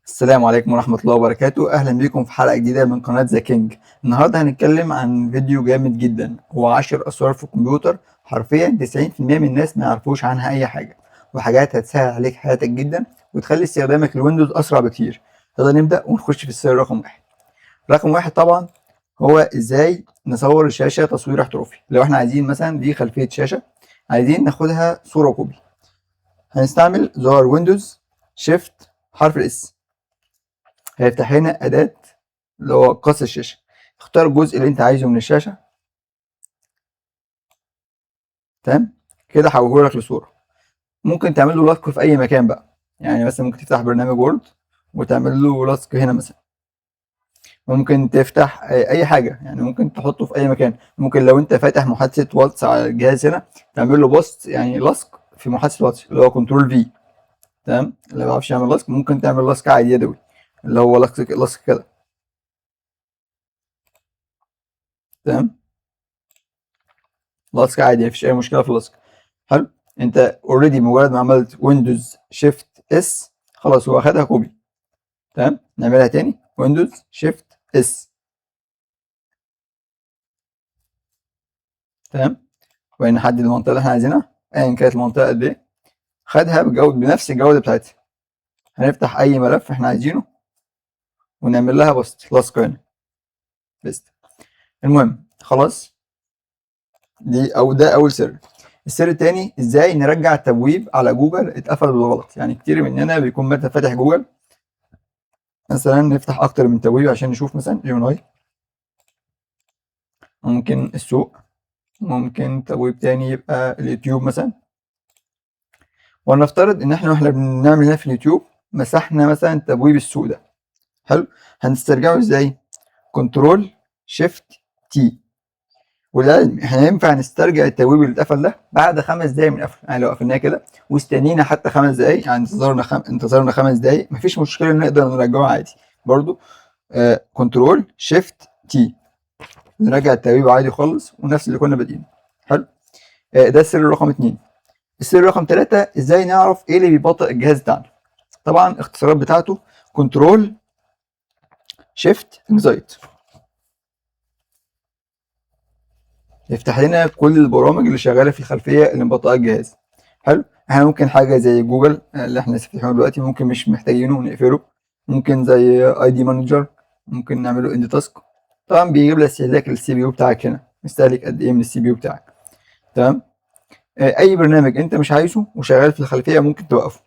السلام عليكم ورحمة الله وبركاته. أهلا بكم في حلقة جديدة من قناة The King. النهاردة هنتكلم عن فيديو جامد جدا، هو 10 أسرار في الكمبيوتر حرفيا 90% من الناس ما يعرفوش عنها أي حاجة، وحاجات هتسهل عليك حياتك جدا وتخلي استخدامك للويندوز أسرع بكتير. يلا نبدأ ونخش في السر رقم 1. رقم 1 طبعا هو إزاي نصور الشاشة تصوير احترافي. لو احنا عايزين مثلا دي خلفية شاشة عايزين ناخدها صورة copy، هنستعمل زرار Windows Shift حرف ال S، هيفتح لنا أداة اللي هو قص الشاشة. اختار الجزء اللي انت عايزه من الشاشة، تمام كده حوله لك لصورة. ممكن تعمل له لصق في أي مكان بقى، يعني مثلا ممكن تفتح برنامج Word وتعمل له لصق هنا مثلا، ممكن تفتح أي حاجة، يعني ممكن تحطه في أي مكان. ممكن لو انت فاتح محادثة واتس على الجهاز هنا تعمل له paste، يعني لصق في محادثة واتس اللي هو Control V، تمام. اللي ما بيعرفش يعمل لصق ممكن تعمل لصق عادي يدوي اللي هو لصق كده، تمام، لصق عادي مفيش اي مشكله في اللصق. حلو، انت already مجرد ما عملت Windows Shift S خلاص هو اخدها copy، تمام. نعملها تاني Windows Shift S، تمام، وبعدين نحدد المنطقه اللي احنا عايزينها ايا كانت المنطقه قد ايه، خدها بنفس الجوده بتاعتها. هنفتح اي ملف احنا عايزينه ونعمل لها paste لصق هنا paste. المهم خلاص دي او ده اول سر. السر التاني ازاي نرجع التبويب على جوجل اتقفل بالغلط. يعني كتير مننا بيكون مثلا فاتح جوجل، مثلا نفتح اكتر من تبويب عشان نشوف مثلا Gemini، ممكن السوق، ممكن تبويب تاني يبقى اليوتيوب مثلا. ونفترض ان احنا واحنا بنعمل هنا في اليوتيوب مسحنا مثلا تبويب السوق ده، حلو، هنسترجعه ازاي؟ Control Shift T. وللعلم احنا ينفع نسترجع التبويب اللي اتقفل ده بعد 5 دقايق من قفله، يعني لو قفلناه كده واستنينا حتى 5 دقايق، يعني انتظرنا 5 دقايق مفيش مشكله نقدر نرجعه عادي برضو. Control Shift T نرجع التبويب عادي خالص ونفس اللي كنا بادئينه. حلو، ده السر رقم 2. السر رقم 3 ازاي نعرف ايه اللي بيبطئ الجهاز بتاعنا. طبعا الاختصارات بتاعته Control Shift Exit، يفتح لنا كل البرامج اللي شغاله في الخلفيه اللي مبطئه الجهاز. حلو، احنا ممكن حاجه زي جوجل اللي احنا لسه فاتحينه دلوقتي ممكن مش محتاجينه ونقفله، ممكن زي ID Manager ممكن نعمله end task. طبعا بيجيب لك استهلاك لل CPU بتاعك هنا، مستهلك قد ايه من ال CPU بتاعك، تمام. اي برنامج انت مش عايزه وشغال في الخلفيه ممكن توقفه.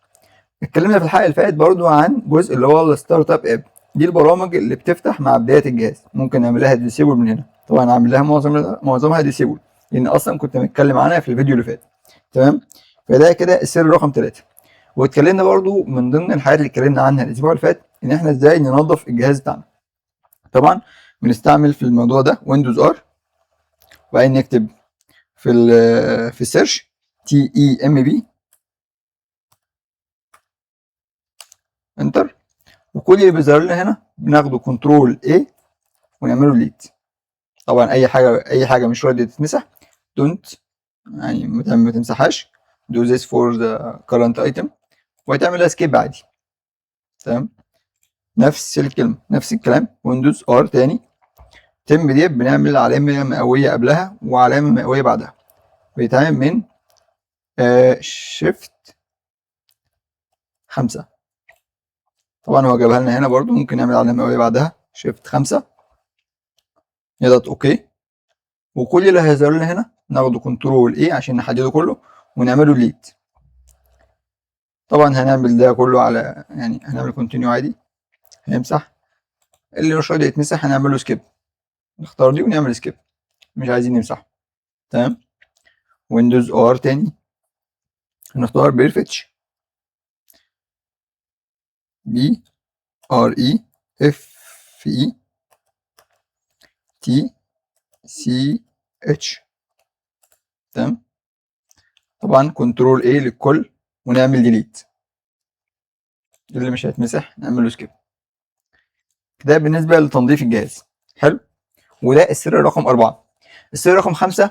اتكلمنا في الحلقه اللي فاتت برضو عن جزء اللي هو ال startup app، دي البرامج اللي بتفتح مع بدايه الجهاز، ممكن نعمل لها disable من هنا. طبعا عامل لها معظمها disable لان اصلا كنت متكلم عنها في الفيديو اللي فات، تمام. فده كده السر رقم 3. واتكلمنا برضو من ضمن الحاجات اللي اتكلمنا عنها الاسبوع اللي فات ان احنا ازاي ننظف الجهاز بتاعنا. طبعا بنستعمل في الموضوع ده Windows R، وبعدين نكتب في ال search TEMP enter، وكل اللي بيظهر لنا هنا بناخده Control A ونعمله delete. طبعا اي حاجه مش راضيه تتمسح don't، يعني ما تمسحهاش، do this for the current item، وهتعمل skip عادي، تمام. نفس الكلمه نفس الكلام Windows R تاني، temp دي بنعمل علامه مئويه قبلها وعلامه مئويه بعدها، بيتعمل من Shift 5. طبعا هو جابها لنا هنا برضو، ممكن نعمل علامه مئويه بعدها Shift 5، نضغط okay، وكل اللي هيظهر لنا هنا ناخده Control A عشان نحدده كله ونعمله delete. طبعا هنعمل ده كله على، يعني هنعمل continue عادي، هيمسح اللي مش راضي يتمسح هنعمله skip، نختار دي ونعمل skip، مش عايزين نمسحه، تمام. Windows R تاني هنختار Prefetch، P R E F E T C H، تمام. طبعا Control A للكل ونعمل delete، اللي مش هيتمسح نعمله skip. ده بالنسبة لتنظيف الجهاز. حلو، وده السر رقم 4. السر رقم 5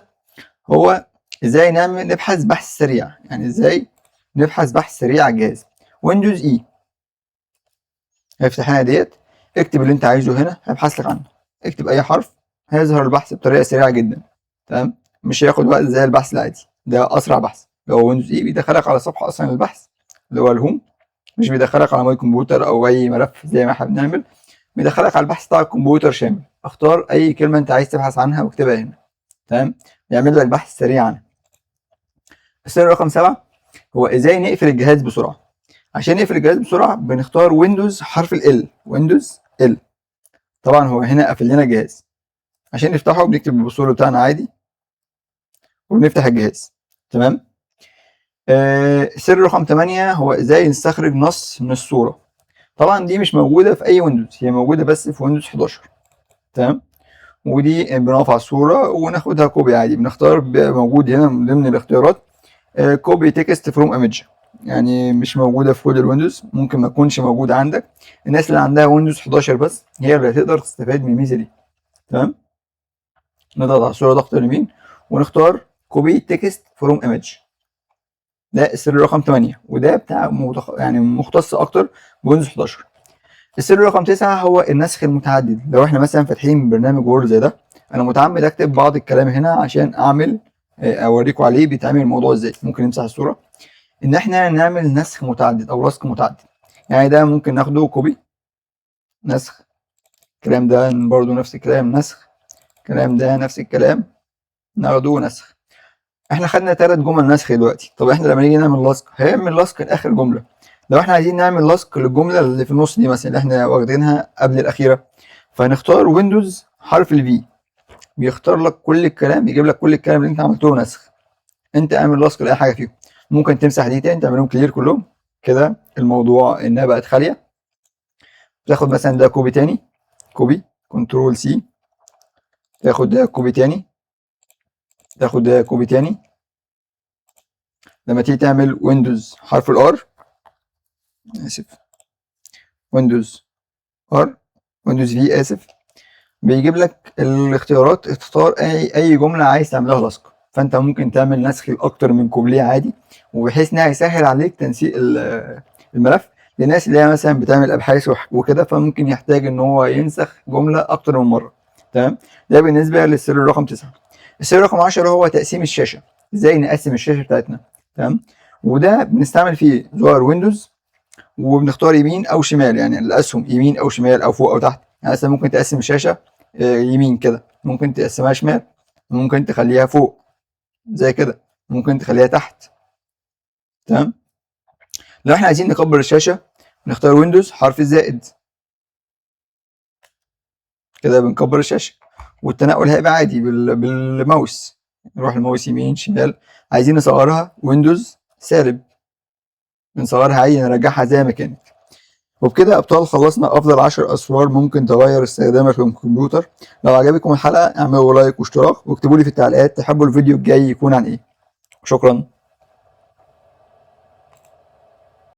هو ازاي نبحث بحث سريع. يعني ازاي نبحث بحث سريع على الجهاز. Windows E هيفتح لنا ديت، اكتب اللي انت عايزه هنا هيبحث لك عنه، اكتب اي حرف هيظهر البحث بطريقة سريعة جدا. تمام، مش هياخد وقت زي البحث العادي، ده اسرع بحث. لو Windows E بيدخلك على صفحة اصلا البحث اللي هو ال home، مش بيدخلك على my computer او اي ملف زي ما احنا بنعمل، بيدخلك على البحث بتاع الكمبيوتر شامل. اختار اي كلمة انت عايز تبحث عنها واكتبها هنا. تمام، بيعمل لك بحث سريع عنها. السر رقم 7 هو ازاي نقفل الجهاز بسرعة. عشان نقفل الجهاز بسرعة بنختار Windows حرف L، Windows L. طبعا هو هنا قفل لنا الجهاز. عشان نفتحه بنكتب ال password بتاعنا عادي وبنفتح الجهاز. تمام. سر رقم 8 هو ازاي نستخرج نص من الصورة. طبعا دي مش موجودة في اي Windows، هي موجودة بس في Windows 11. تمام، ودي بنقف على الصورة وناخدها copy عادي، بنختار موجود هنا من ضمن الاختيارات copy text from image، يعني مش موجودة في كل ال Windows، ممكن ما تكونش موجودة عندك. الناس اللي عندها Windows 11 بس هي اللي هتقدر تستفاد من الميزة دي. تمام، نضغط على الصورة ضغط اليمين ونختار copy text from image. ده السر رقم 8، وده بتاع يعني مختص اكتر ب Windows 11. السر رقم 9 هو النسخ المتعدد. لو احنا مثلا فاتحين برنامج Word زي ده، انا متعمد اكتب بعض الكلام هنا عشان اعمل اوريكم عليه بيتعمل الموضوع ازاي. ممكن نمسح الصورة، ان احنا نعمل نسخ متعدد او لصق متعدد. يعني ده ممكن ناخده copy نسخ، الكلام ده برضو نفس الكلام نسخ، الكلام ده نفس الكلام ناخده نسخ. احنا خدنا 3 جمل نسخ دلوقتي. طب احنا لما نيجي نعمل لصق هيعمل لصق لاخر جملة. لو احنا عايزين نعمل لصق للجملة اللي في النص دي مثلا اللي احنا واخدينها قبل الاخيرة، فنختار Windows حرف ال V، بيختار لك كل الكلام، بيجيب لك كل الكلام اللي انت عملته نسخ. انت اعمل لصق لاي حاجة فيهم. ممكن تمسح دي تاني، تعملهم clear كلهم كده، الموضوع انها بقت خالية. تاخد مثلا ده copy تاني، copy control C، تاخد ده copy تاني، تاخد ده copy تاني. لما تيجي تعمل Windows حرف ال R، اسف، Windows R، Windows V اسف، بيجيب لك الاختيارات، تختار اي جملة عايز تعملها لصق. فانت ممكن تعمل نسخ لاكتر من كوبليه عادي، وبحيث انها يسهل عليك تنسيق الملف للناس اللي هي مثلا بتعمل ابحاث وكده، فممكن يحتاج ان هو ينسخ جملة اكتر من مرة. تمام، ده بالنسبة للسر رقم 9. السر رقم 10 هو تقسيم الشاشة، ازاي نقسم الشاشة بتاعتنا. تمام، وده بنستعمل فيه زرار Windows، وبنختار يمين او شمال، يعني الاسهم يمين او شمال او فوق او تحت. يعني مثلا ممكن تقسم الشاشة يمين كده، ممكن تقسمها شمال، ممكن تخليها فوق زي كده، ممكن تخليها تحت. تمام، لو احنا عايزين نكبر الشاشة نختار Windows حرف الزائد كده، بنكبر الشاشة، والتنقل هيبقى عادي بالماوس، نروح الماوس يمين شمال. عايزين نصغرها Windows سالب، بنصغرها عادي، نرجعها زي ما كانت. وبكده ابطال خلصنا افضل 10 اسرار ممكن تغير استخدامك للكمبيوتر. لو عجبكم الحلقة اعملوا like واشتراك، واكتبوا لي في التعليقات تحبوا الفيديو الجاي يكون عن ايه. شكرا.